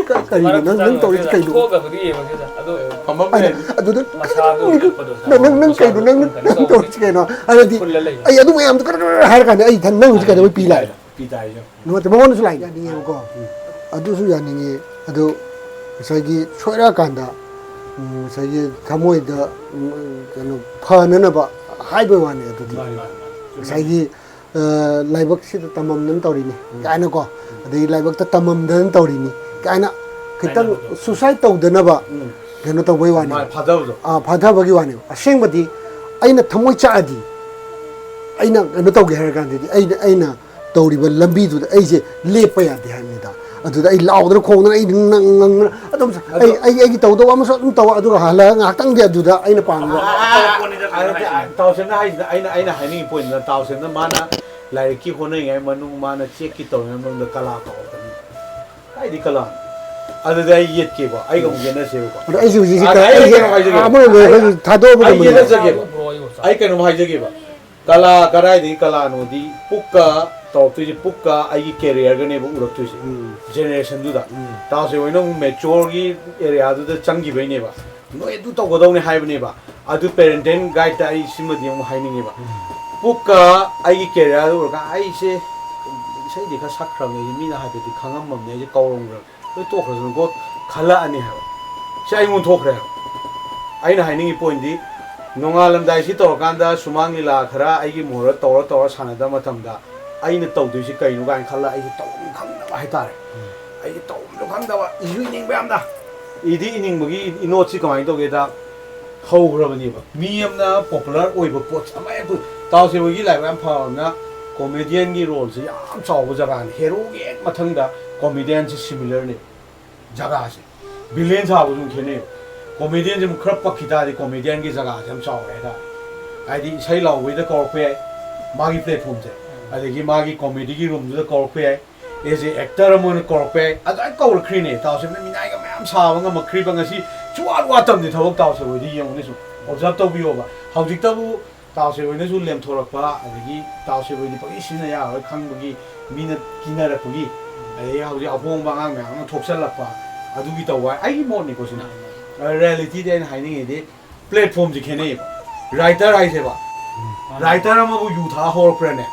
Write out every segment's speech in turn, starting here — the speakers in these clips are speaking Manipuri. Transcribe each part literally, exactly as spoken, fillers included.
ꯀ- ꯀꯔꯤꯅꯣ ꯅꯪ ꯅꯪ ꯇꯧꯔꯤꯁꯤ ꯀꯩꯅꯣ? ꯊꯣꯛꯑꯒꯕꯨꯗꯤ ꯌꯦꯡꯉꯒ ꯑꯗꯣ ꯑꯩꯅ ꯑꯗꯨꯗ ꯃꯁꯥꯗꯣ ꯀꯔꯤꯅꯣ? ꯎꯠꯄꯗꯣ, ꯅꯪ ꯅꯪ ꯅꯪ ꯃꯁꯥꯗꯣ ꯀꯩꯅꯣ? ꯅꯪ ꯀꯩꯅꯣ ꯅꯪ ꯇꯧꯕꯒꯤ ꯇꯧꯔꯤꯁꯤ ꯀꯩꯅꯣ? ꯑꯗꯨꯗꯤ ꯐꯨꯜꯂ ꯂꯩꯕ꯫ ꯑꯩ ꯑꯗꯨ ꯃꯌꯥꯝꯗꯣ ꯀꯔ ꯀꯔ ꯍꯥꯏꯔ ꯀꯥꯟꯗ ꯑꯩ ꯏꯊꯟ ꯅꯪ ꯍꯧꯖꯤꯛ ꯀꯩꯗꯧꯕꯩ ꯄꯤ ꯂꯥꯛꯏ? ꯄꯤ ꯇꯥꯏꯁꯦ꯫ ꯅꯨꯡꯉꯥꯏꯇꯦ, ꯃꯉꯣꯟꯗꯁꯨ ꯂꯥꯛꯏ ꯌꯥꯅꯤꯡꯉꯦꯕꯀꯣ꯫ ꯑꯗꯨꯁꯨ ꯌꯥꯅꯤꯡꯉꯤ꯫ ꯑꯗꯨ ꯉꯁꯥꯏꯒꯤ ꯁꯣꯏꯔꯛꯑꯀꯥꯟꯗ ꯎꯝ, ꯉꯁꯥꯏꯒꯤ ꯊꯃꯣꯏꯗ ꯎꯝ, ꯀꯩꯅꯣ ꯐꯅꯅꯕ ꯍꯥꯏꯕꯩ ꯋꯥꯅꯤ꯫ ꯑꯗꯨꯗꯤ ꯃꯥꯅꯤ, ꯃꯥꯅꯤ, ꯃꯥꯅꯤ꯫ ꯉꯁꯥꯏꯒꯤ ꯑ, ꯂꯥꯏꯕꯛꯁꯤꯗ ꯇꯝꯃꯝꯗꯅ ꯇꯧꯔꯤꯅꯤ ꯀꯥꯏꯅꯀꯣ, ꯑꯗꯒꯤ ꯂꯥꯏꯕꯛꯇ ꯇꯝꯃꯝꯗꯅ ꯇꯧꯔꯤꯅꯤ ꯀꯥꯏꯅ ꯈꯤꯇꯪ ꯍꯥꯏꯅꯕꯗꯣ꯫ ꯁꯨꯁꯥꯏꯠ ꯇꯧꯗꯅꯕ ꯎꯝ꯫ ꯀꯩꯅꯣ ꯇꯧꯕꯩ ꯋꯥꯅꯤ꯫ ꯃꯥꯅꯤ, ꯐꯥꯊꯕꯗꯣ꯫ ꯑꯥ, ꯐꯥꯊꯕꯒꯤ ꯋꯥꯅꯦꯕ꯫ ꯑꯁꯦꯡꯕꯗꯤ ꯑꯩꯅ ꯊꯃꯣꯏ ꯆꯥꯛꯑꯗꯤ, ꯑꯩꯅ ꯀꯩꯅꯣ ꯇꯧꯒꯦ ꯍꯥꯏꯔ ꯀꯥꯟꯗꯗꯤ ꯑꯩꯅ ꯑꯩꯅ ꯇꯧꯔꯤꯕ ꯂꯝꯕꯤꯗꯨꯗ ꯑꯩꯁꯦ ꯂꯦꯞꯄ ꯌꯥꯗꯦ ꯍꯥꯏꯕꯅꯤꯗ꯫ ꯑꯗꯨꯗ ꯑꯩ ꯂꯥꯎꯗꯅ ꯈꯣꯡꯗꯅ ꯑꯩ ꯉꯪ- ꯉꯪꯗꯅ ꯑꯗꯨꯝ ꯑꯩ ꯑꯩ ꯑꯩꯒꯤ ꯇꯧꯗꯧꯕ ꯑꯃꯁꯨ ꯑꯗꯨꯝ ꯇꯧ, ꯑꯗꯨꯒ ꯍꯜꯂꯒ ꯉꯥꯏꯍꯥꯛꯇꯪꯗꯤ ꯑꯗꯨꯗ ꯑꯩꯅ ꯄꯥꯝꯕ ꯇꯥꯎꯁꯦꯝꯅ ꯍꯥꯏꯁꯤꯅ ꯑꯩꯅ ꯑꯩꯅ ꯍꯥꯏꯅꯤꯡꯉꯤ ꯄꯣꯏꯟꯠꯅ ꯇꯥꯎꯁꯦꯝꯅ ꯃꯥꯅ ꯂꯥꯏꯔꯤꯛꯀꯤ ꯍꯣꯠꯅꯔꯤꯉꯩ ꯃꯅꯨꯡ ꯃꯥꯅ ꯆꯦꯛꯀꯤ ꯇꯧꯔꯤꯉꯩ ꯃꯅꯨꯡꯗ ꯀꯂꯥ ꯀꯥꯎꯔꯛꯄꯅꯤ꯫ ꯀꯥꯏꯗꯤ ꯀꯂꯥ? ꯑꯗꯨꯗꯤ ꯑꯩ ꯌꯦꯠꯀꯦꯕ, ꯑꯩꯒ ꯑꯃꯨꯛ ꯌꯦꯠꯅꯁꯦꯕꯀꯣ꯫ ꯑꯗꯣ ꯑꯩꯁꯦ ꯍꯧꯖꯤꯛꯁꯦ ꯑꯗ ꯀ- ꯑꯩ ꯑꯩꯁꯦ ꯀꯩꯅꯣ ꯍꯥꯏꯖꯒꯦꯕ꯫ ꯑꯃꯔꯣꯝꯗ ꯑꯩꯈꯣꯏꯁꯨ ꯊꯥꯗꯣꯛꯑꯕ ꯑꯩ ꯉꯝꯃꯣꯏꯗ꯫ ꯌꯦꯠꯅꯖꯒꯦꯕ꯫ ꯑꯩ ꯀꯩꯅꯣꯝ ꯍꯥꯏꯖꯒꯦꯕ꯫ ꯀꯂꯥ ꯀꯗꯥꯏꯗꯒꯤ ꯀꯂꯥꯅꯣꯗꯤ ꯄꯨꯛꯀ ꯇꯧꯔꯛꯇꯣꯏꯁꯦ, ꯄꯨꯛꯀ ꯑꯩꯒꯤ ꯀꯦꯔꯤꯌꯔꯒꯅꯦꯕ ꯎꯔꯛꯇꯣꯏꯁꯦ꯫ ꯎꯝ꯫ ꯖꯦꯅꯦꯔꯦꯁꯟꯗꯨꯗ꯫ ꯎꯝ꯫ ꯇꯥꯎꯁꯦ ꯍꯣꯏꯅ ꯑꯃꯨꯛ ꯃꯦꯆꯣꯔꯒꯤ ꯑꯦꯔꯤꯌꯥꯗꯨꯗ ꯆꯪꯈꯤꯕꯩꯅꯦꯕ꯫ ꯅꯣꯏ ꯑꯗꯨ ꯇꯧꯒꯗꯧꯅꯦ ꯍꯥꯏꯕꯅꯦꯕ꯫ ꯑꯗꯨ ꯄꯦꯔꯦꯟꯇꯦꯜ ꯒꯥꯏꯗꯇ ꯑꯩ ꯁꯤꯃꯗꯤ ꯑꯃꯨꯛ ꯍꯥꯏꯅꯤꯡꯉꯦꯕ꯫ ꯄꯨꯛꯀ ꯑꯩꯒꯤ ꯀꯦꯔꯤꯌꯔꯗ ꯎꯔꯀꯥꯟꯗ ꯑꯩꯁꯦ ꯏꯁꯩꯗꯤ ꯈꯔ ꯁꯛꯈ꯭ꯔꯕꯅꯦ, ꯑꯩꯁꯦ ꯃꯤꯅ ꯍꯥꯏꯐꯦꯠꯇꯤ ꯈꯪꯉꯝꯃꯕꯅꯦ, ꯑꯩꯁꯦ ꯀꯧꯔꯝꯈ꯭ꯔꯕꯅꯦ꯫ ꯂꯣꯏ ꯇꯣꯛꯈ꯭ꯔꯁꯅꯨꯀꯣ ꯈꯜꯂꯛꯑꯅꯤ ꯍꯥꯏꯕ꯫ ꯁꯤ ꯑꯩꯉꯣꯟꯗ ꯊꯣꯛꯈ꯭ꯔꯦ ꯍꯥꯏꯕ꯫ ꯑꯩꯅ ꯍꯥꯏꯅꯤꯡꯉꯤ ꯄꯣꯏꯟꯗꯤ, ꯅꯣꯡꯉꯥꯜꯂꯝꯗꯥꯏꯁꯤ ꯇꯧꯔꯀꯥꯟꯗ ꯁꯨꯃꯥꯡ ꯂꯤꯂꯥ ꯈꯔ ꯑꯩꯒꯤ ꯃꯣꯍꯣꯔꯗ ꯇꯧꯔ ꯇꯧꯔ ꯁꯥꯟꯅꯗꯕ ꯃꯇꯝꯗ ꯑꯩꯅ ꯇꯧꯗꯣꯏꯁꯤ ꯀꯩꯅꯣ ꯀꯥꯏꯅ ꯈꯜꯂ ꯑꯩꯁꯦ ꯇꯧꯐꯝ ꯈꯪꯗꯕ ꯍꯥꯏꯇꯥꯔꯦ꯫ ꯑꯩꯁꯦ ꯇꯧꯐꯝꯁꯨ ꯈꯪꯗꯕ, ꯏꯁꯨ ꯏꯅꯤꯡꯕ ꯌꯥꯝꯅ꯫ ꯏꯗꯤ ꯏꯅꯤꯡꯕꯒꯤ ꯏꯅꯣꯠꯁꯤ ꯀꯃꯥꯏꯅ ꯇꯧꯒꯦꯗ, ꯍꯧꯈ꯭ꯔꯕꯅꯦꯕ꯫ ꯃꯤ ꯑꯃꯅ ꯄꯣꯄꯨꯂꯔ ꯑꯣꯏꯕ ꯄꯣꯠ ꯑꯃ ꯍꯦꯛ ꯄꯨ-, ꯇꯥꯎꯁꯦ ꯍꯣꯏꯒꯤ ꯂꯥꯏꯕꯛ ꯌꯥꯝ ꯐꯕ ꯑꯃꯅ ꯀꯣꯃꯦꯗꯤꯌꯟꯒꯤ ꯔꯣꯜꯁꯦ ꯌꯥꯝ ꯆꯥꯎꯕ ꯖꯒꯥꯅꯤ꯫ ꯍꯦꯔꯣꯒꯤ ꯍꯦꯛ ꯃꯊꯪꯗ ꯀꯣꯃꯦꯗꯤꯌꯟꯁꯦ ꯁꯤꯃꯤꯂꯔꯅꯦꯕ꯫ ꯖꯒꯥꯁꯦ ꯚꯤꯂꯦꯟ ꯁꯥꯕꯁꯨ ꯑꯗꯨꯝ ꯈꯦꯠꯅꯩꯕ꯫ ꯀꯣꯃꯦꯗꯤꯌꯟꯁꯦ ꯑꯃꯨꯛ ꯈꯔ ꯄꯛꯈꯤ ꯇꯥꯔꯗꯤ ꯀꯣꯃꯦꯗꯤꯌꯟꯒꯤ ꯖꯒꯥꯁꯦ ꯌꯥꯝ ꯆꯥꯎꯔꯦ ꯍꯥꯏꯇꯥꯔꯦ꯫ ꯍꯥꯏꯗꯤ ꯏꯁꯩ ꯂꯥꯎꯕꯩꯗ ꯀꯧꯔꯛꯄ ꯌꯥꯏ, ꯃꯥꯒꯤ ꯄ꯭ꯂꯦꯠꯐꯣꯝꯁꯦ, ꯑꯗꯒꯤ ꯃꯥꯒꯤ ꯀꯣꯃꯦꯗꯤꯒꯤ ꯔꯨꯝꯗꯨꯗ ꯀꯧꯔꯛꯄ ꯌꯥꯏ, ꯑꯦꯖ ꯑꯦ ꯑꯦꯛꯇꯔ ꯑꯃ ꯑꯣꯏꯅ ꯀꯧꯔꯛꯄ ꯌꯥꯏ꯫ ꯑꯗꯨꯃꯥꯏꯅ ꯀꯧꯔꯛꯈ꯭ꯔꯤꯅꯦ꯫ ꯇꯥꯎꯁꯦꯝꯅ ꯃꯤꯅꯥꯏꯒ ꯃꯌꯥꯝ ꯁꯥꯕ ꯉꯝꯃꯛꯈ꯭ꯔꯤꯕ ꯉꯁꯤ ꯁꯨꯡꯋꯥꯠ ꯋꯥꯠꯇꯕꯅꯤ ꯊꯕꯛ ꯇꯥꯎꯁꯦꯝ ꯍꯣꯏꯗꯤ ꯌꯦꯡꯉꯨꯅꯦ ꯁꯨꯝ ꯑꯣꯕꯖꯥꯔꯕ ꯇꯧꯕꯤꯌꯣꯕ꯫ ꯍꯧꯖꯤꯛꯇꯕꯨ ꯇꯥꯎꯁꯦꯝ ꯍꯣꯏꯅꯁꯨ ꯂꯦꯝꯊꯣꯔꯛꯄ, ꯑꯗꯒꯤ ꯇꯥꯎꯁꯦꯝ ꯍꯣꯏꯗꯤ ꯄꯪꯁꯤ ꯁꯤꯖꯤꯟꯅ ꯌꯥꯔꯔꯣꯏ ꯈꯪꯕꯒꯤ ꯃꯤꯅ ꯀꯤꯅꯔꯛꯄꯒꯤ ꯑꯗꯩ ꯍꯧꯖꯤꯛ ꯑꯍꯣꯡꯕ ꯑꯉꯥꯡ ꯃꯌꯥꯝ ꯑꯃ ꯊꯣꯛꯆꯜꯂꯛꯄ, ꯑꯗꯨꯒꯤ ꯇꯧꯕ ꯍꯥꯏ-, ꯑꯩꯒꯤ ꯃꯣꯠꯅꯤꯀꯣ ꯁꯤꯅ꯫ ꯔꯤꯌꯦꯂꯤꯇꯤꯗ ꯑꯩꯅ ꯍꯥꯏꯅꯤꯡꯉꯤꯗꯤ, ꯄ꯭ꯂꯦꯠꯐꯣꯝꯁꯦ ꯈꯦꯠꯅꯩꯌꯦꯕ꯫ ꯔꯥꯏꯇꯔ ꯍꯥꯏꯁꯦꯕ, ꯔꯥꯏꯇꯔ ꯑꯃꯕꯨ ꯌꯨ ꯊꯛꯑ ꯍꯧꯔꯛꯄ꯭ꯔꯅꯦ?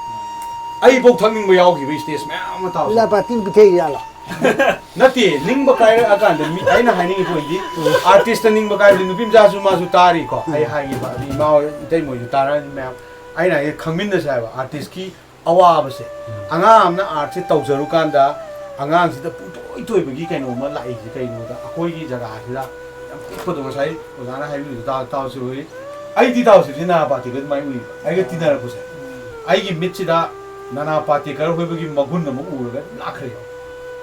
ꯑꯩꯐꯧ ꯊꯛꯅꯤꯡꯕ ꯌꯥꯎꯈꯤꯕ ꯁ꯭ꯇꯦꯖ ꯃꯌꯥꯝ ꯑꯃ ꯇꯥꯎꯁꯦ꯫ ꯂꯥ ꯄꯥꯔꯇꯤꯅ ꯄꯤꯊꯛꯏ ꯖꯥꯠꯂꯣ? ꯅꯠꯇꯦ, ꯅꯤꯡꯕ ꯀꯥꯏꯔꯛꯑꯀꯥꯟꯗ ꯃꯤ, ꯑꯩꯅ ꯍꯥꯏꯅꯤꯡꯉꯤ ꯄꯣꯏꯟꯗꯤ, ꯑꯥꯔꯇꯤꯁꯇ ꯅꯤꯡꯕ ꯀꯥꯏꯕꯗꯤ ꯅꯨꯄꯤ ꯃꯆꯥꯁꯨ ꯃꯥꯁꯨ ꯇꯥꯔꯤꯀꯣ꯫ ꯑꯩ ꯍꯥꯏꯒꯦꯕ, ꯑꯗꯩ ꯏꯃꯥ ꯍꯣꯏ, ꯏꯇꯩꯃ ꯍꯣꯏꯁꯨ ꯇꯥꯔꯅꯤ ꯃꯌꯥꯝ꯫ ꯑꯩꯅ ꯍꯥꯏꯒꯦ, ꯈꯪꯃꯤꯟꯅꯁꯦ ꯍꯥꯏꯕ ꯑꯥꯔꯇꯤꯁꯀꯤ ꯑꯋꯥꯕꯁꯦ꯫ ꯑꯉꯥꯡ ꯑꯃꯅ ꯑꯥꯔꯠꯁꯦ ꯇꯧꯖꯔꯨꯀꯥꯟꯗ ꯑꯉꯥꯡꯁꯤꯗ ꯄꯨꯡꯇꯣꯏ ꯇꯣꯏꯕꯒꯤ ꯀꯩꯅꯣꯝꯃ ꯂꯥꯛꯏꯁꯦ ꯀꯩꯅꯣꯗ, ꯑꯩꯈꯣꯏꯒꯤ ꯖꯒꯥꯁꯤꯗ ꯌꯥꯝ ꯄꯤꯛꯄꯗꯣ, ꯉꯁꯥꯏ ꯑꯣꯖꯥꯅ ꯍꯥꯏꯕꯤꯕꯗꯣ ꯇꯥ-, ꯇꯥꯎꯁꯦ ꯍꯣꯏ꯫ ꯑꯩꯗꯤ ꯇꯥꯎꯁꯦ ꯁꯤ ꯅꯥꯄꯥꯇꯤꯒ ꯑꯗꯨꯃꯥꯏꯅ ꯎꯏꯕ, ꯑꯩꯒ ꯇꯤꯟꯅꯔꯛꯄꯁꯦ꯫ ꯑꯩꯒꯤ ꯃꯤꯠꯁꯤꯗ ꯅꯅꯥ ꯄꯥꯇꯦꯀꯔ ꯍꯣꯏꯕꯒꯤ ꯃꯒꯨꯟ ꯑꯃ ꯎꯔꯒ ꯂꯥꯛꯈ꯭ꯔꯦꯕ꯫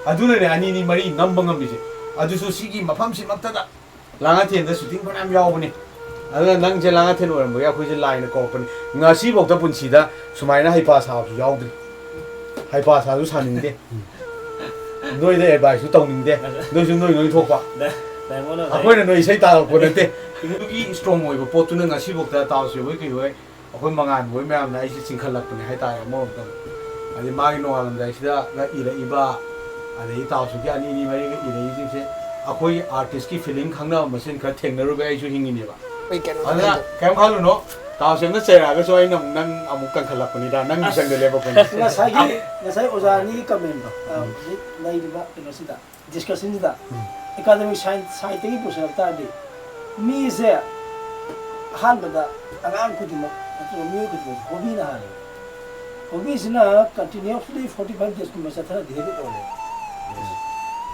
ꯑꯗꯨꯅꯅꯦ ꯑꯅꯤꯅꯤ ꯃꯔꯤ ꯅꯝꯕ ꯉꯝꯃꯤꯁꯦ꯫ ꯑꯗꯨꯁꯨ ꯁꯤꯒꯤ ꯃꯐꯝꯁꯤꯃꯛꯇꯗ ꯂꯥꯡꯉꯊꯦꯜꯗ ꯁꯨꯇꯤꯡ ꯐꯅꯌꯥꯝ ꯌꯥꯎꯕꯅꯤ꯫ ꯑꯗꯨꯅ ꯅꯪꯁꯦ ꯂꯥꯡꯉꯊꯦꯜ ꯑꯣꯏꯔꯝꯕꯒꯤ ꯑꯩꯈꯣꯏꯁꯦ ꯂꯥꯏꯅ ꯀꯧꯔꯛꯄꯅꯤ꯫ ꯉꯁꯤꯐꯥꯎꯗ ꯄꯨꯟꯁꯤꯗ ꯁꯨꯃꯥꯏꯅ ꯍꯩꯄꯥ ꯁꯥꯕꯁꯨ ꯌꯥꯎꯗ꯭ꯔꯤ꯫ ꯍꯩꯄꯥ ꯁꯥꯁꯨ ꯁꯥꯅꯤꯡꯗꯦ꯫ ꯅꯣꯏꯗ ꯑꯦꯗꯚꯥꯏꯁꯁꯨ ꯇꯧꯅꯤꯡꯗꯦ꯫ ꯅꯣꯏꯁꯨ ꯅꯣꯏ ꯅꯣꯏ ꯊꯣꯛꯄ꯫ ꯗꯥꯏꯃꯣꯟ ꯑꯣꯖꯥ꯫ ꯑꯩꯈꯣꯏꯅ ꯅꯣꯏ ꯏꯁꯩ ꯇꯥꯔꯛꯄ ꯅꯠꯇꯦ꯫ ꯑꯗꯨꯒꯤ ꯏꯁꯇ꯭ꯔꯣꯡ ꯑꯣꯏꯕ ꯄꯣꯠꯇꯨꯅ ꯉꯁꯤꯐꯥꯎꯗ ꯇꯥꯎꯁꯦ ꯍꯣꯏ ꯀꯩ ꯍꯣꯏ, ꯑꯩꯈꯣꯏ ꯃꯉꯥꯟꯕ ꯍꯣꯏ ꯃꯌꯥꯝꯅ ꯑꯩꯁꯦ ꯆꯤꯡꯈꯠꯂꯛꯄꯅꯦ ꯍꯥꯏꯇꯥꯔꯦ ꯑꯃꯔꯣꯝꯗ꯫ ꯑꯗꯩ ꯃꯥꯒꯤ ꯅꯣꯡꯉꯥꯜꯂꯝꯗꯥꯏꯁꯤꯗꯒ ꯏꯔꯛꯏꯕ, ꯑꯗꯩ ꯇꯥꯎꯁꯤꯒꯤ ꯑꯅꯤ ꯑꯅꯤ ꯃꯔꯤꯒ ꯏꯔꯛꯏꯁꯤꯡꯁꯦ ꯑꯩꯈꯣꯏꯒꯤ ꯑꯥꯔꯇꯤꯁꯀꯤ ꯐꯤꯂꯤꯡ ꯈꯪꯅꯕ ꯃꯁꯦꯟ ꯈꯔ ꯊꯦꯡꯅꯔꯨꯕ ꯑꯩꯁꯨ ꯍꯤꯡꯉꯤꯅꯦꯕ꯫ ꯑꯩ ꯀꯩꯅꯣ ꯑꯗꯨꯅ ꯈꯪꯗꯦ꯫ ꯀꯩꯝ ꯈꯜꯂꯨꯅꯨ, ꯇꯥꯎꯁꯦꯝꯅ ꯆꯩꯔꯛꯑꯒꯁꯨ ꯑꯩꯅ ꯑꯃꯨꯛ ꯅꯪ ꯑꯃꯨꯛ ꯀꯟꯈꯠꯂꯛꯄꯅꯤꯗ, ꯅꯪꯒꯤ ꯑꯁ, ꯆꯪꯗ ꯂꯦꯞꯄꯛꯄꯅꯤ꯫ ꯉꯁꯥꯏꯒꯤ, ꯉꯁꯥꯏ ꯑꯣꯖꯥ ꯑꯅꯤꯒꯤ ꯀꯃꯦꯟꯗꯣ, ꯑ, ꯎꯝ꯫ ꯍꯧꯖꯤꯛ ꯂꯩꯔꯤꯕ ꯀꯩꯅꯣꯁꯤꯗ, ꯗꯤꯁꯀꯁꯟꯁꯤꯗ ꯎꯝ꯫ ꯑꯦꯀꯥꯗꯃꯤꯛ ꯁꯥꯏꯟꯁ ꯁꯥꯏꯠꯇꯒꯤ ꯄꯨꯁꯤꯜꯂꯛ ꯇꯥꯔꯗꯤ, ꯃꯤꯁꯦ ꯑꯍꯥꯟꯕꯗ ꯑꯉꯥꯡ ꯈꯨꯗꯤꯡꯃꯛ ꯅꯠꯇ꯭ꯔꯒ ꯃꯤꯑꯣꯏ ꯈꯨꯗꯤꯡꯃꯛ ꯍꯣꯕꯤꯅ ꯍꯥꯜꯂꯦ꯫ ꯍꯣꯕꯤꯁꯤꯅ ꯀꯟꯇꯤꯅ꯭ꯌꯨꯁꯂꯤ ꯐꯣꯔꯇꯤ ꯐꯥꯏꯚ ꯗꯦꯖꯀꯨꯝꯕ ꯆꯠꯊꯔꯗꯤ ꯍꯦꯕꯤꯠ ꯑꯣꯏꯔꯦ꯫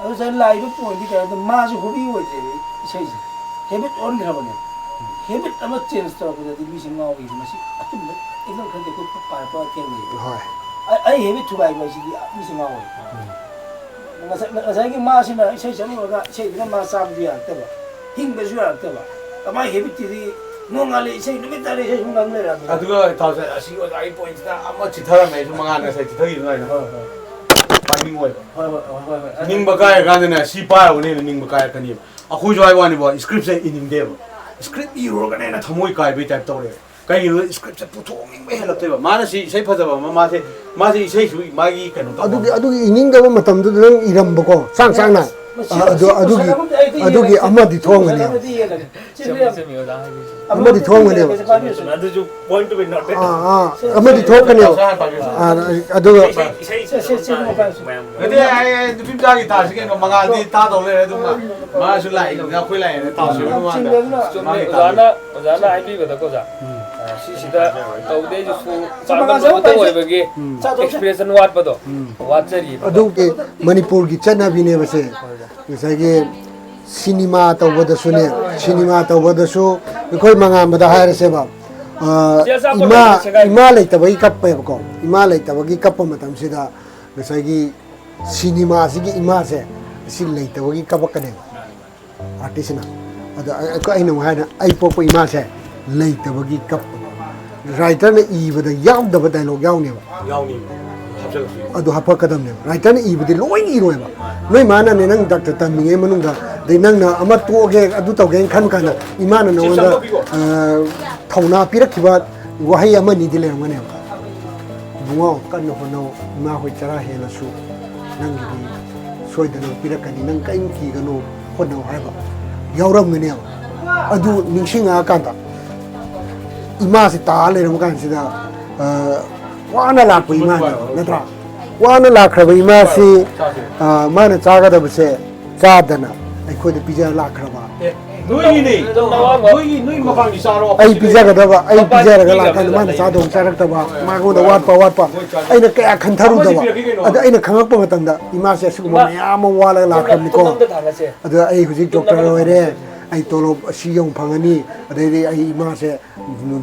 ꯑꯗꯨ ꯉꯁꯥꯏ ꯂꯥꯛꯏꯕ ꯄꯣꯏꯟꯗꯤ ꯀꯩ ꯍꯥꯏꯗꯤ ꯃꯥꯁꯨ ꯍꯣꯕꯤ ꯑꯣꯏꯗ꯭ꯔꯦꯕ ꯏꯁꯩꯁꯦ, ꯍꯦꯕꯤꯠ ꯑꯣꯟꯈ꯭ꯔꯕꯅꯦ꯫ ꯍꯦꯕꯤꯠ ꯑꯃ ꯆꯦꯟꯖ ꯇꯧꯔꯛꯄꯗꯗꯤ ꯃꯤꯁꯦ ꯉꯥꯎꯏ꯫ ꯃꯁꯤ ꯑꯆꯨꯝꯕ ꯑꯦꯛꯖꯥꯝ ꯈꯔꯗꯤ ꯑꯩꯈꯣꯏ ꯄꯥꯔꯛꯄ ꯊꯦꯡꯅꯩ꯫ ꯍꯣꯏ꯫ ꯑꯩ, ꯑꯩ ꯍꯦꯕꯤꯠ ꯊꯨꯒꯥꯏꯕ ꯍꯥꯏꯁꯤꯗꯤ ꯃꯤꯁꯦ ꯉꯥꯎꯏ꯫ ꯎꯝ꯫ ꯉꯁꯥꯏ-, ꯉꯁꯥꯏꯒꯤ ꯃꯥꯁꯤꯅ ꯏꯁꯩ ꯁꯛꯂꯨꯔꯒ ꯏꯁꯩꯗꯨꯅ ꯃꯥ ꯆꯥꯕꯁꯨ ꯌꯥꯔꯛꯇꯕ, ꯍꯤꯡꯕꯁꯨ ꯌꯥꯔꯛꯇꯕ, ꯀꯃꯥꯏꯅ ꯍꯦꯕꯤꯠꯇꯨꯗꯤ ꯅꯣꯡꯉꯥꯜꯂꯦ ꯏꯁꯩ, ꯅꯨꯃꯤꯠ ꯇꯥꯔꯦ ꯏꯁꯩ ꯁꯨꯝ ꯉꯪ ꯂꯩꯔꯛꯑꯕꯅꯤꯅ꯫ ꯑꯗꯨꯒ ꯏꯇꯥꯎꯁꯦ ꯑꯁꯤ ꯑꯣꯖꯥꯒꯤ ꯄꯣꯏꯟꯁꯤꯗ ꯑꯃ ꯆꯤꯊꯔꯝꯃꯦ, ꯑꯩꯁꯨ ꯃꯉꯥꯟ ꯉꯁꯥꯏ ꯆꯤꯊꯈꯤꯕꯗꯨ ꯑꯗꯨꯃꯥꯏꯅ꯫ ꯍꯣꯏ, ꯍꯣꯏ꯫ ꯄꯥꯅꯤꯡꯉꯣꯏꯕ꯫ ꯍꯣꯏ, ꯍꯣꯏ, ꯍꯣꯏ, ꯍꯣꯏ, ꯍꯣꯏ꯫ ꯅꯤꯡꯕ ꯀꯥꯏꯔꯀꯥꯟꯗꯅꯦ ꯁꯤ ꯄꯥꯔꯕꯅꯦꯅ ꯅꯤꯡꯕ ꯀꯥꯏꯔꯛꯀꯅꯤꯕ꯫ ꯑꯩꯈꯣꯏꯁꯨ ꯍꯥꯏꯕ ꯋꯥꯅꯤꯕꯣ, ꯁ꯭ꯀ꯭ꯔꯤꯞꯁꯦ ꯏꯅꯤꯡꯗꯦꯕ꯫ ꯁ꯭ꯀ꯭ꯔꯤꯞ ꯏꯔꯨꯔꯒꯅ ꯍꯦꯟꯅ ꯊꯃꯣꯏ ꯀꯥꯏꯕꯩ ꯇꯥꯏꯞ ꯇꯧꯔꯦ꯫ ꯀꯩꯒꯤꯅꯣꯗ ꯁ꯭ꯀ꯭ꯔꯤꯞꯁꯦ ꯄꯨꯊꯣꯛꯅꯤꯡꯕ ꯍꯦꯜꯂꯛꯇꯣꯏꯕ꯫ ꯃꯥꯅ ꯁꯤ ꯏꯁꯩ ꯐꯖꯕ ꯑꯃ, ꯃꯥꯁꯦ, ꯃꯥꯁꯦ ꯏꯁꯩꯁꯨ ꯃꯥꯒꯤ ꯀꯩꯅꯣ ꯇꯧꯕ꯫ ꯑꯗꯨꯒꯤ ꯑꯗꯨꯒꯤ ꯏꯅꯤꯡꯗꯕ ꯃꯇꯝꯗꯨꯗ ꯅꯪ ꯏꯔꯝꯕꯀꯣ, ꯆꯥꯡ ꯆꯥꯡꯅ꯫ ꯃꯁꯤ ꯑ, ꯑꯗꯨ ꯃꯁꯤ ꯑꯗꯨꯒꯤ ꯄꯨꯁꯜꯂꯒ ꯑꯝꯇ ꯑꯩꯗꯤ ꯑꯗꯨꯒꯤ ꯌꯦꯜꯂꯒꯦ꯫ ꯑꯃꯗꯤ ꯊꯣꯡꯒꯅꯦꯕ꯫ ꯑꯃꯗꯤ ꯌꯦꯜꯂꯒꯦ꯫ ꯁꯤ ꯆꯨꯝꯃꯤ, ꯌꯦꯜꯂꯒꯦ꯫ ꯆꯨꯝꯃꯤ, ꯑꯣꯖꯥ ꯍꯥꯏꯕꯤꯔꯤꯁꯦ꯫ ꯑꯃꯗꯤ ꯊꯣꯡꯒꯅꯦꯕ꯫ ꯄꯩꯁꯥ ꯄꯥꯏꯕꯤꯔꯁꯨ꯫ ꯑꯗꯨꯁꯨ point to be noted. ꯑꯥ ꯑꯥ ꯑꯃꯗꯤ ꯊꯣꯛꯀꯅꯦꯕ꯫ ꯆꯥꯎꯁꯥ ꯍꯥꯟꯅ ꯄꯥꯏꯕꯤꯔꯁꯨ꯫ ꯑꯥ, ꯑꯗꯨꯒ ꯁꯦ, ꯁꯦ, ꯁꯦ, ꯁꯦ, ꯃꯄꯥꯟꯁꯦ꯫ ꯃꯌꯥꯝ ꯅꯠꯇꯦ, ꯑꯩ, ꯑꯩ ꯅꯨꯄꯤ ꯃꯆꯥꯒꯤ ꯊꯥꯁꯤ ꯀꯩꯅꯣ, ꯃꯉꯥꯜꯗꯤ ꯊꯥꯗꯧ ꯂꯩꯔꯦ ꯑꯗꯨꯝ꯫ ꯃꯥꯁꯨ ꯂꯥꯛꯏꯅꯤꯅ, ꯑꯩꯈꯣꯏ ꯂꯥꯛꯏꯅ ꯊꯥꯎꯁꯤ ꯃꯃꯥꯡꯗ꯫ ꯆꯨꯝꯃꯦ, ꯃꯥꯒꯤ ꯑꯣꯖꯥꯅ ꯊꯥꯗꯣꯏ꯫ ꯑꯣꯖꯥꯅ ꯍꯥꯏꯕꯤꯕꯗꯀꯣ ꯑꯣꯖꯥ, ꯁꯤꯁꯤꯗ ꯇꯧꯗꯦ ꯑꯩꯁꯨ ꯁꯨ ꯄꯥꯝꯕ ꯑꯣꯏꯕꯒꯤ ꯑꯦꯛꯁꯄ꯭ꯔꯦꯁꯟ ꯋꯥꯠꯄꯗꯣ ꯋꯥꯠꯆꯔꯤꯕ꯫ ꯑꯗꯨꯒꯤ ꯃꯅꯤꯄꯨꯔꯒꯤ ꯆꯠꯅꯕꯤꯅꯦꯕꯁꯦ꯫ ꯉꯁꯥꯏꯒꯤ ꯁꯤꯅꯤꯃꯥ ꯇꯧꯕꯗꯁꯨꯅꯦ, ꯁꯤꯅꯤꯃꯥ ꯇꯧꯕꯗꯁꯨ ꯑꯩꯈꯣꯏ ꯃꯉꯥꯟꯕꯗ ꯍꯥꯏꯔꯁꯦꯕ, ꯑ, ꯏꯃꯥ, ꯏꯃꯥ ꯂꯩꯇꯕꯒꯤ ꯀꯞꯄꯦꯕꯀꯣ꯫ ꯏꯃꯥ ꯂꯩꯇꯕꯒꯤ ꯀꯞꯄ ꯃꯇꯝꯁꯤꯗ ꯉꯁꯥꯏꯒꯤ ꯁꯤꯅꯤꯃꯥꯁꯤꯒꯤ ꯏꯃꯥꯁꯦ ꯑꯁꯤ ꯂꯩꯇꯕꯒꯤ ꯀꯞꯄꯛꯀꯅꯦꯕ ꯑꯥꯔꯇꯤꯁꯁꯤꯅ꯫ ꯑꯗ ꯑꯩ-, ꯑꯩꯈꯣꯏ, ꯑꯩꯅ ꯑꯃꯨꯛ ꯍꯥꯏꯅ ꯑꯩ ꯄꯣꯛꯄ ꯏꯃꯥꯁꯦ ꯂꯩꯇꯕꯒꯤ ꯀꯞꯄ꯫ ꯔꯥꯏꯇꯔꯅ ꯏꯕꯗ ꯌꯥꯎꯗꯕ ꯗꯥꯏꯂꯣꯛ ꯌꯥꯎꯅꯦꯕ꯫ ꯌꯥꯎꯅꯤ꯫ ꯍꯥꯞꯆꯜꯂꯛꯇꯣꯏꯅꯤ꯫ ꯑꯗꯨ ꯍꯥꯞꯄꯛꯀꯗꯕꯅꯦꯕ꯫ ꯔꯥꯏꯇꯔꯅ ꯏꯕꯗꯤ ꯂꯣꯏꯅ ꯏꯔꯣꯏꯕ꯫ ꯅꯣꯏ ꯃꯥꯅꯅꯦ ꯅꯪ ꯗꯥꯛꯇꯔ ꯇꯝꯃꯤꯉꯩ ꯃꯅꯨꯡꯗ, ꯑꯗꯩ ꯅꯪꯅ ꯑꯃ ꯇꯣꯛꯑꯒꯦ ꯑꯗꯨ ꯇꯧꯒꯦꯅ ꯈꯟ ꯀꯥꯟꯗ ꯏꯃꯥꯅ ꯅꯉꯣꯟꯗ, ꯑ, ꯊꯧꯅꯥ ꯄꯤꯔꯛꯈꯤꯕ ꯋꯥꯍꯩ ꯑꯃꯅꯤꯗꯤ ꯂꯩꯔꯝꯒꯅꯦꯕ꯫ "ꯏꯕꯨꯡꯉꯣ, ꯀꯟꯅ ꯍꯣꯠꯅꯧ, ꯏꯃꯥ ꯍꯣꯏ ꯆꯔꯥ ꯍꯦꯜꯂꯁꯨ ꯅꯪꯒꯤꯗꯤ ꯁꯣꯏꯗꯅ ꯄꯤꯔꯛꯀꯅꯤ, ꯅꯪ ꯀꯔꯤꯝ ꯀꯤꯒꯅꯨ, ꯍꯣꯠꯅꯧ" ꯍꯥꯏꯕ ꯌꯥꯎꯔꯝꯒꯅꯦꯕ꯫ ꯑꯗꯨ ꯅꯤꯡꯁꯤꯡꯉꯛꯑꯀꯥꯟꯗ ꯏꯃꯥꯁꯤ ꯇꯥ ꯂꯩꯔꯝꯕ ꯀꯥꯟꯁꯤꯗ, ꯑ, ꯋꯥꯅ ꯂꯥꯛꯄ ꯏꯃꯥꯅꯤ, ꯅꯠꯇ꯭ꯔꯥ? ꯋꯥꯅ ꯂꯥꯛꯈ꯭ꯔꯕ ꯏꯃꯥꯁꯤ, ꯑ, ꯃꯥꯅ ꯆꯥꯒꯗꯕꯁꯦ ꯆꯥꯗꯅ ꯑꯩꯈꯣꯏꯗ ꯄꯤꯖ ꯂꯥꯛꯈ꯭ꯔꯕ꯫ ꯑꯦ, ꯅꯣꯏꯒꯤꯅꯦ꯫ ꯅꯣꯏꯒꯤ, ꯅꯣꯏ ꯃꯄꯥꯟꯒꯤ ꯆꯥꯔꯣ꯫ ꯑꯩ ꯄꯤꯖꯒꯗꯕ, ꯑꯩ ꯄꯤꯖꯔꯒ ꯂꯥꯛꯀꯥꯟꯗ ꯃꯥꯅ ꯆꯥꯗꯧ ꯆꯥꯔꯛꯇꯕ, ꯃꯉꯣꯟꯗ ꯋꯥꯠꯄ ꯋꯥꯠꯄ ꯑꯩꯅ ꯀꯌꯥ ꯈꯟꯊꯔꯨꯗꯕ꯫ ꯑꯗ ꯑꯩꯅ ꯈꯪꯉꯛꯄ ꯃꯇꯝꯗ ꯏꯃꯥꯁꯦ ꯑꯁꯤꯒꯨꯝꯕ ꯃꯌꯥꯝ ꯑꯃ ꯋꯥꯠꯂꯒ ꯂꯥꯛꯈ꯭ꯔꯕꯅꯤꯀꯣ꯫ ꯑꯗ ꯑꯩ ꯍꯧꯖꯤꯛ ꯗꯣꯛꯇꯔ ꯑꯣꯏꯔꯦ, ꯑꯩ ꯇꯣꯂꯣꯞ ꯑꯁꯤ ꯌꯧ ꯐꯪꯉꯅꯤ, ꯑꯗꯩꯗꯤ ꯑꯩ ꯏꯃꯥꯁꯦ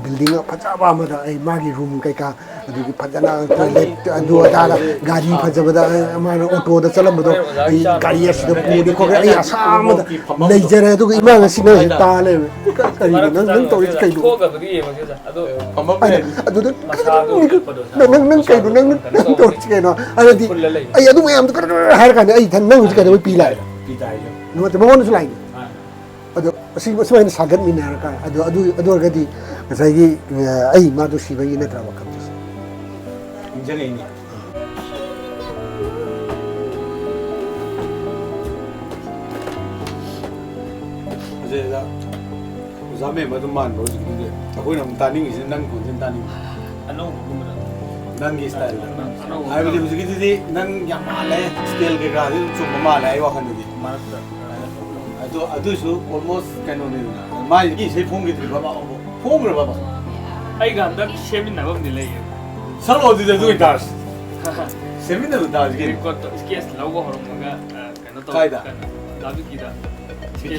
ꯕꯤꯜꯗꯤꯡ ꯐꯖꯕ ꯑꯃꯗ ꯑꯩ ꯃꯥꯒꯤ ꯔꯨꯝ ꯀꯩꯀꯥ, ꯑꯗꯨꯒꯤ ꯐꯖꯅ ꯇꯣꯏꯂꯦꯠ ꯑꯗꯨ ꯑꯗꯥꯗ ꯒꯥꯔꯤ ꯐꯖꯕꯗ, ꯑꯩ, ꯃꯥꯅ ꯑꯣꯇꯣꯗ ꯆꯠꯂꯝꯕꯗꯣ, ꯑꯩ ꯒꯥꯔꯤ ꯑꯁꯤꯗ ꯄꯨꯅꯤ ꯈꯣꯠꯀꯅꯤ, ꯑꯩ ꯑꯁꯥ ꯑꯃꯗ ꯂꯩꯖꯔꯦ꯫ ꯑꯗꯨꯒ ꯏꯃꯥ ꯉꯁꯤ ꯅꯪ ꯍꯧꯖꯤꯛ ꯇꯥ ꯂꯩꯔꯝꯃꯦ꯫ ꯀ-, ꯀꯔꯤꯅꯣ ꯅꯪ, ꯅꯪ ꯇꯧꯔꯤꯁꯤ ꯀꯩꯅꯣ? ꯊꯣꯛꯑꯒꯕꯨꯗꯤ ꯌꯦꯡꯉꯒꯦ ꯑꯣꯖꯥ꯫ ꯑꯗꯣ ꯑꯗ-, ꯑꯗꯨꯗ ꯀꯔꯤꯅꯣ ꯅꯪ, ꯅꯪ, ꯅꯪ ꯀꯩꯅꯣ, ꯅꯪ, ꯅꯪ ꯇꯧꯔꯤꯁꯤ ꯀꯩꯅꯣ? ꯑꯗꯨꯗꯤ ꯐꯨꯜꯂ ꯂꯩ꯫ ꯑꯩ ꯑꯗꯨ ꯃꯌꯥꯝꯗꯣ ꯀꯔ-, ꯀꯔ-, ꯀꯔ ꯍꯥꯏꯔ ꯀꯥꯟꯗ ꯑꯩ ꯏꯊꯟ ꯅꯪ ꯍꯧꯖꯤꯛ ꯀꯩꯗꯧꯕꯩ ꯄꯤ ꯂꯥꯛꯏꯅꯣ? ꯄꯤ ꯇꯥꯏꯌꯦ꯫ ꯅꯠꯇꯦ, ꯃꯉꯣꯟꯗꯁꯨ ꯂꯥꯛꯏꯅꯤ꯫ ꯑꯗꯣ ꯑꯁꯤ ꯁꯨꯃꯥꯏꯅ ꯁꯥꯒꯠꯃꯤꯟꯅꯔꯀꯥꯟ ꯑꯗꯣ ꯑꯗꯨ ꯑꯗꯨ ꯑꯣꯏꯔꯒꯗꯤ ꯉꯁꯥꯏꯒꯤ ꯑ, ꯑꯩ ꯃꯥꯗꯣ ꯁꯤꯕꯒꯤ ꯅꯠꯇ꯭ꯔꯥ ꯋꯥꯈꯜꯗꯨꯁꯨ? ꯅꯤꯡꯁꯤꯡꯉꯛꯏꯅꯦ꯫ ꯑꯗꯨꯗ ꯑꯣꯖꯥ ꯃꯦꯝ ꯑꯗꯨꯝ ꯃꯥꯟꯕ ꯍꯧꯖꯤꯛꯀꯤꯗꯨꯗꯤ꯫ ꯑꯩꯈꯣꯏꯅ ꯑꯃꯨꯛ ꯇꯥꯅꯤꯡꯉꯤꯁꯤꯅ ꯅꯪ ꯈꯣꯟꯖꯦꯜ ꯇꯥꯅꯤꯡꯕ꯫ ꯑꯅꯧꯕꯒꯨꯝꯕꯗ꯫ ꯅꯪꯒꯤ ꯁ꯭ꯇꯥꯏꯜꯗ꯫ ꯑꯅꯧꯕ꯫ ꯍꯥꯏꯕꯗꯤ ꯍꯧꯖꯤꯛꯀꯤꯗꯨꯗꯤ ꯅꯪ ꯌꯥꯝ ꯃꯥꯜꯂꯦ, ꯁ꯭ꯀꯦꯜ ꯀꯩꯀꯥꯗꯤ ꯑꯗꯨꯝ ꯆꯨꯝꯕ ꯃꯥꯜꯂꯦ ꯑꯩ ꯋꯥꯈꯜꯗꯗꯤ꯫ ꯃꯔꯛꯇ꯫ ꯑꯗꯣ ꯑꯗꯨꯏꯁꯨ ꯑꯣꯜꯃꯣꯁ ꯀꯩꯅꯣꯅꯤꯗꯅ꯫ ꯃꯥꯒꯤ ꯏꯁꯩ ꯐꯣꯡꯈꯤꯗ꯭ꯔꯤꯕ ꯃꯥ ꯐꯣꯡꯈ꯭ꯔꯕ? ꯑꯩꯒ ꯍꯟꯗꯛ ꯁꯦꯝꯃꯤꯟꯅꯕ ꯑꯃꯗꯤ ꯂꯩꯌꯦ꯫ ꯁꯛꯂꯛꯑꯣ ꯑꯗꯨꯗꯤ ꯑꯗꯨ ꯑꯣꯏꯇꯥꯔꯁꯨ꯫ ꯁꯦꯝꯃꯤꯟꯅꯕ ꯇꯥꯔꯁꯤ ꯀꯩꯅꯣ꯫ ꯔꯦꯀꯣꯔꯗꯇꯣ ꯁ꯭ꯀꯦꯠꯁ ꯂꯧꯕ ꯍꯧꯔꯝꯃꯒ, ꯑ, ꯀꯩꯅꯣ ꯇꯧ-, ꯀꯥꯏꯗ? ꯀꯩꯅꯣ, ꯗꯥ ꯕꯤꯀꯤꯗ꯫ ꯁ꯭ꯀꯦꯠꯁ